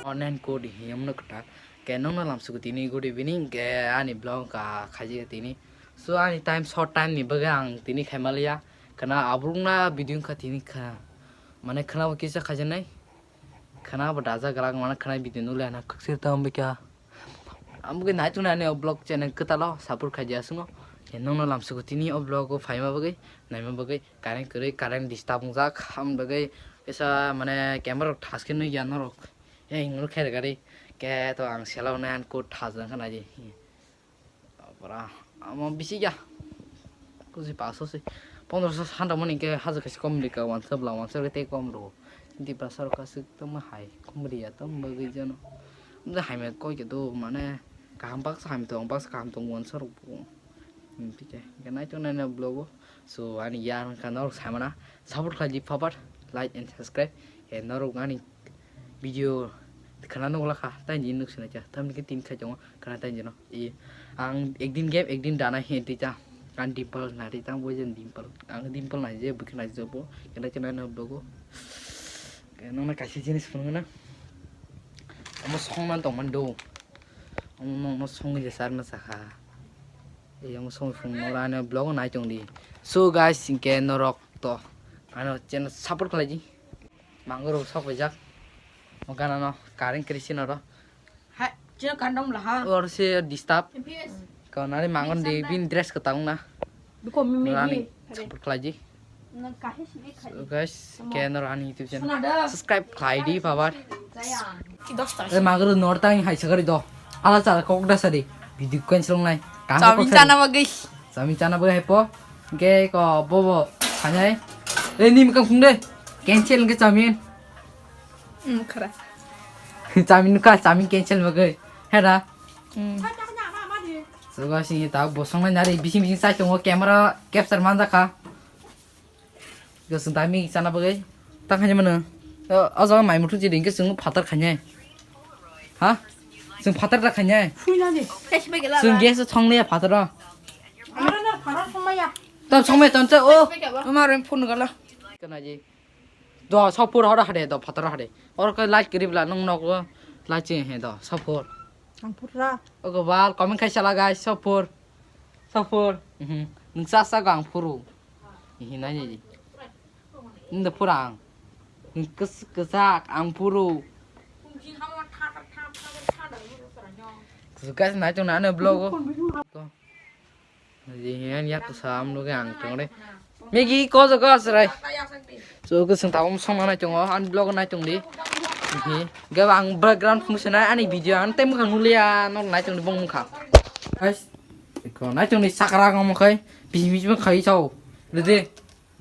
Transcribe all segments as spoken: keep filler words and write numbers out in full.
Online code hiyamno kwtal. Ke nongno lamsugo tini, good evening. Ke ani vlog ka khaji tini. So ani time, short time ni bagwi ang tini khaimaliya. Khana abrukna video kha tini kha. Mane khana bo kisa khajanai. Khana bo daja galak mane khana video nule na khaksir tam bikya. Amgwi naitung nani o vlog channel kwtalo support khaidi aswkno. Nongno lamsugo tini o vlog o phaima bagwi, naima bagwi. Current kwrwi, current disturb wngjak, aboni bagwi kisa mane camera rok thas khe nukya norok. He hinwi khe rwgari, khe to ang sela hwnwi ani code thas wngkha naidi. Pura amo bisi ya. Kusi paso se. Pondroso santa mani ke haja kaisa kom rika wansa bla wansa rite kom ro. Di pasar kasik tamo hai kom ria tam bagwi jano. Mda hai me koi ke do mane kaham baksa ham tong baksa kaham tong wansa rok bo. Tike ke nai tong nai na vlog o. So ani ya wngkha norok samana support khlai di phabar like and subscribe. He norok ani video khana nukla kha tai ni nuk sinai cha tamni ke tin khai tongo khana tai jeno. I ang ekdin game ekdin dana he twi ta. Ang dimple na twi ta bo jen dimple. Ang dimple na je bwkhe na je bo kena kena no vlog o. Nang na kaisa jinis phunukna. Omo song man tong man do. Omo nong no song je sar ma sakha. Ei omo song phung no rani vlog nai tong di. So guys, hinkhe norok to ano channel support khlai di. Mango rok sok paijak. O gana no current kwrwi sino ro. Hai, chino kandom laha. Or se disturb. M P S. Ko nari mangon di bin dress ko taung na. Biko mimi. Rani support khlai di. So guys, ke no rani YouTube channel subscribe khlai di phabar. Ki dosta. E magro nor tang hai sagari do. Ala chara kok da sari. Video cancel nai. Chawin chana bagwi. Chawin chana bagwi hai po. Ke ko bobo. Khanai. E nim kam khung de. Cancel ke chawin. Hmm, khara. Chawin ka chawin cancel bagwi. Hera. Hmm. So guys, ini ta bosong nai nari bising bising sai tongo camera capture manjakha. Gosong tami sana bagwi. Ta khanya mano. O jaga mai muthung jiding ke sung phatar khanya. Ha? Sung phatar ta khanya. Phuina de. Kaisa bai gela. Sung gas thong le phatar. Ara na phatar thong maya. Ta thong me ton te o. Uma rem phone gala. Kana ji. Do sopur hora hade do phatar hade. Or ko light kiri bla nung nok light che he do sopur. Ang phurra. Ogo bal comment khai sala guys, sopur. Sopur. Mhm. Nung sa sa gang phuru. Ihi nai ni. Nda phurang. Nung kes kesak ang phuru. Guys, nai tong na ne vlog o. Ko. Ji hian yak sam loge ang tong re. Megi ko jo ko asrai. So ko sung tabum song nai tongo, an vlog nai tong di. Hi, ga ang background phung se nai ani video an tem khang nulia no nai tong di bong kha. Guys, ko nai tong di sakra ngom khai, bisi bisi khai sao. Dede.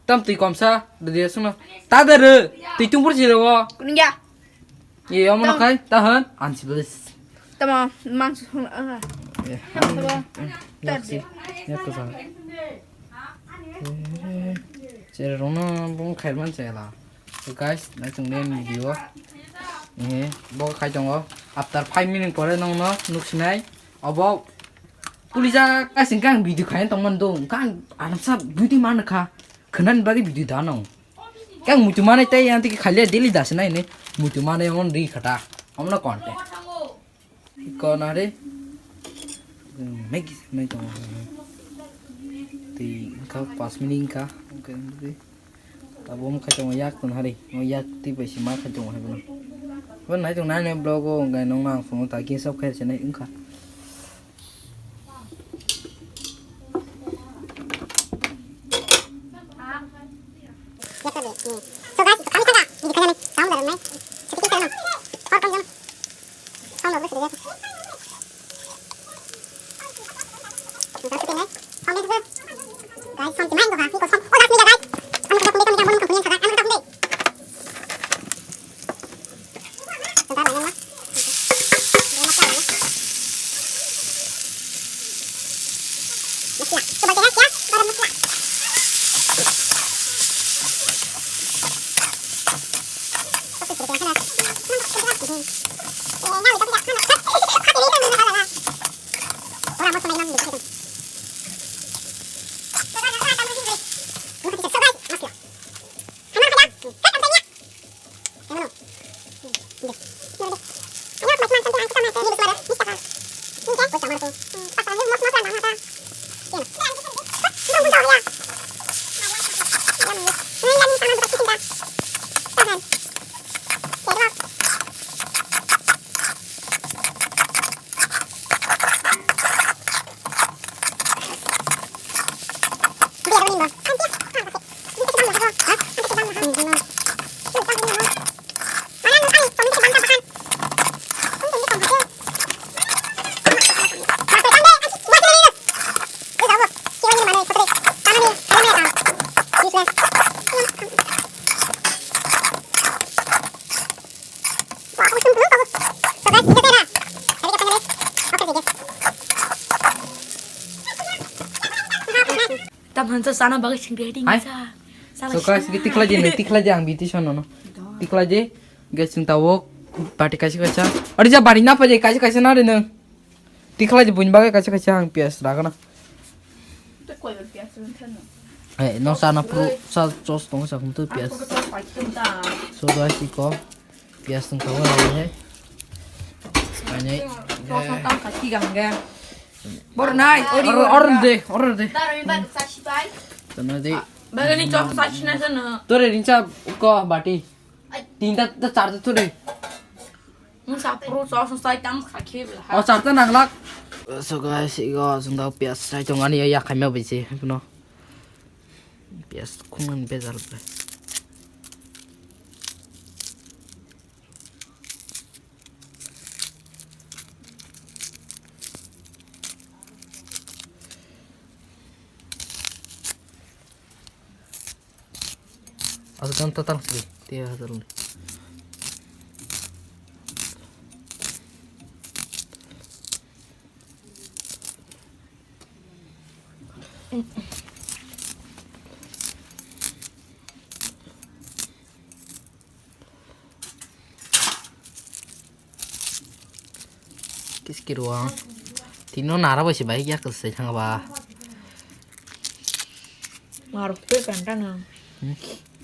Tam twi komsa, dede sung ta dede. Twi tung pur si ro. Kuning ya. Ye, omo no khai, ta han, an si bes. Tama, mang su, ah. Yaksi, yak to sa. Chere rono bung khai man chere la. So guys, nai chung ne video. Eh, bo khai tongo. After five minute pore nong no nuk sinai. Obo pulija kasing kang video khai tong man do. Kang anam sa video man kha. Khanan bagi video da nong. Kang mutu mane tei yang tiki khalia daily das nai ne. Mutu mane on ri khata. Amna content. Ko na re. Megi megi tong. Ti ka pas mini ka. Tabo mo khai tong yak ton hari. Mo yak ti bai si ma khai tong hari bono. Bo nai tong nai ne vlog o ngai nong nang phone ta ki sab khai se nai wngkha. So guys, kami thaga, ini kaya ni, tahu nggak, Mai? Sedikit saya, Mai. Kor kong jam. Kong nggak boleh sedikit. Guys, kong gimana tuh, guys? Ini kosong. Oh, last minute, guys. Kami kerja kundi, kami jam boleh kami kerja, kami kerja kundi. Hansa sana bagwi sing ready Hai. Sa. Sana So guys, sing. Tikla je, tikla je ang biti sono no. Tikla je, guys, sing tawok, bati kaisa kaisa. Ari ja bari na paje kaisa kaisa na re nang. Tikla je buin bagwi kaisa kaisa ang pias ragana. Te koi bar pias run thano. Eh, no sana pro sa chos tong sa kumtu pias. Ang ko to pai tum ta. So guys, iko. Pias tong tawok na he. Ani. Chos tang ka ki gang ge. Bor nai, ori Or bor or na. De, or de. Daro mi bak sa si pai. Tana de. Bagani chos sa si na sana. Tore rincha ko bati. Tinta ta char tu de. Mung sa pro chos sa tam kha khe bla. O char ta nang lak. So guys, igo jung dao pias sai tong ani ya khai ma bisi. Kuno. Pias khung bejal. Aswk ganta tang sidi, tiga hajar ni. Kiski ruang. Tino nara bai se bai ya kesai thang ba. Marok pe kanta na. Hmm.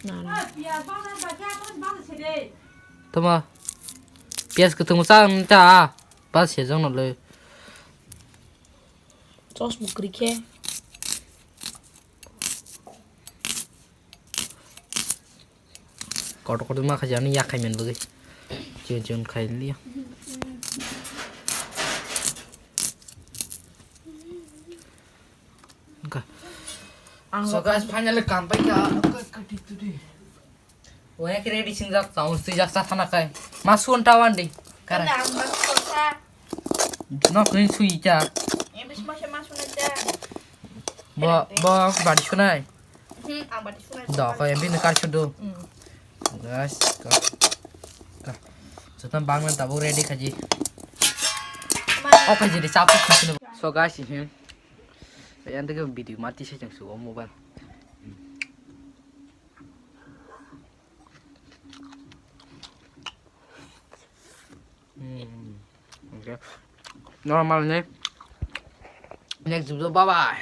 Nara. Toma. Pias kutung sa ta. Pas se jong no le. Sos bukri khe. Kotor kotor ma khaji ani yak khai men bagwi. Chion chion khai liya. Ka. Ang So guys, finally kam pai ka. Ka, ka, di, tu, di. Wek ready singjak, tong swijak sa thana kai. Mas kun tawan di. Kara. Ang mas kota. No kuin sui jak. Yang bis mas mas na da. Bo, bo, bari sunai. Hmm, ang bati sunai. Da, kaya bini kar sudu. Hmm. Guys, ka. Ka. Joto bangna tabuk ready khaji. Ma. O khaji de chapu khusini. So guys, he. Yang tege video mati se jeng su mobile. Hmm. Okay. Normal ni. Next video, bye bye.